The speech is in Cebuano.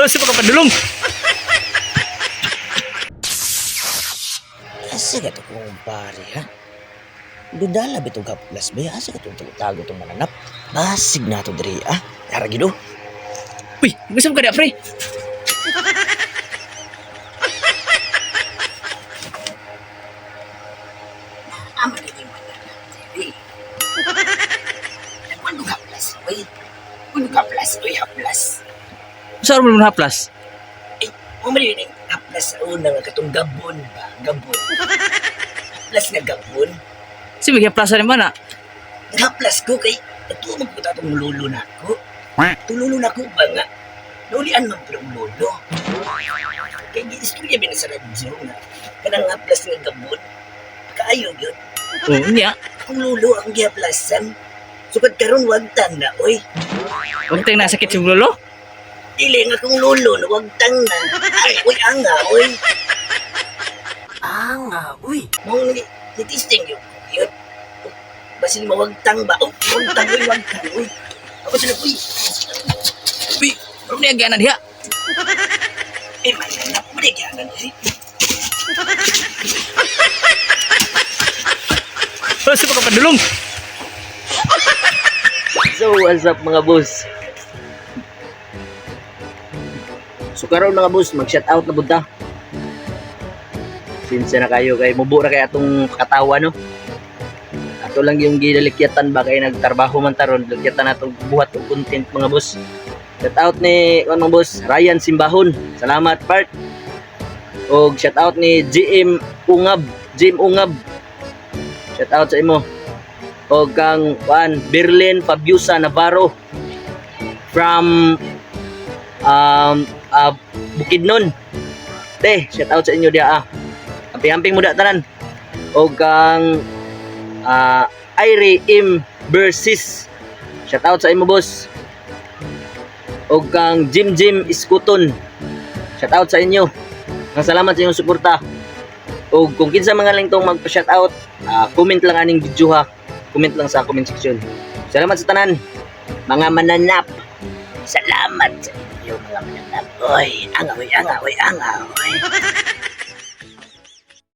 Sa pagkapadulong. Asa ka to kumpare ha? Dudala bitong haplas ba? Asa ka itong tago itong mananap? Basig na to diri ah. Tara gido. Uy, gusto mo ka na, pre? Ama na yung mananap diri. Nagwando haplas oy. Wando haplas oy haplas. Saan mo naman haplas? Ay, mo man yun haplas sa una nga katong gabon ba? Gabon. Haplas nga gabon. Si may haplasan naman ah. Haplas ko kay ito magpunta atong lolo na ako. Itong lolo na ko ba nga? Naulian man pero ang lolo. Kay giistorya ba na sa radyo nga kanang haplas nga gabon. Kaayo gyud. Oo, niya. Akong lolo ang gihaplasan. Sukad karon wagtang na oy. Huwag tayong nasakit si lolo. Dili nga akong lolo na wagtang na. Ay, oy anga oy. Anga oy. Mong ni ni-testing yun. Yun. Basin mawagtang ba? Oh, wagtang oy, wagtang oy. Ako sila uy. Uy, ano niya ganan diha? Eh, mananap mo di kaya eh. Sa pagkapadulong. So, what's up mga boss? So karon mga boss, mag-shout out na punta. Since na kayo kay mubo ra kay atong katawa no. Ato lang yung gilalikyatan ba kay nagtrabaho man taron, likyatan natong buhat og content mga boss. Shout out ni kuan mga boss, Ryan Simbahon. Salamat part. Og shout out ni GM Ungab, GM Ungab. Shout out sa imo o kang kuan Berlin Fabiusa Navarro from Bukidnon. Te, shout out sa inyo diha ah. Ampi-amping mo da tanan. O kang Aire M Versus. Shout out sa imo boss. O kang Jim Jim Iskuton. Shout out sa inyo. Ang salamat sa inyong suporta. O kung kinsa mga lang tong magpa-shout out, comment lang aning video ha, comment lang sa comment section. Salamat sa tanan, mga mananap. Salamat sa inyo mga mananap. Oy, anga oy, anga oy, anga oy.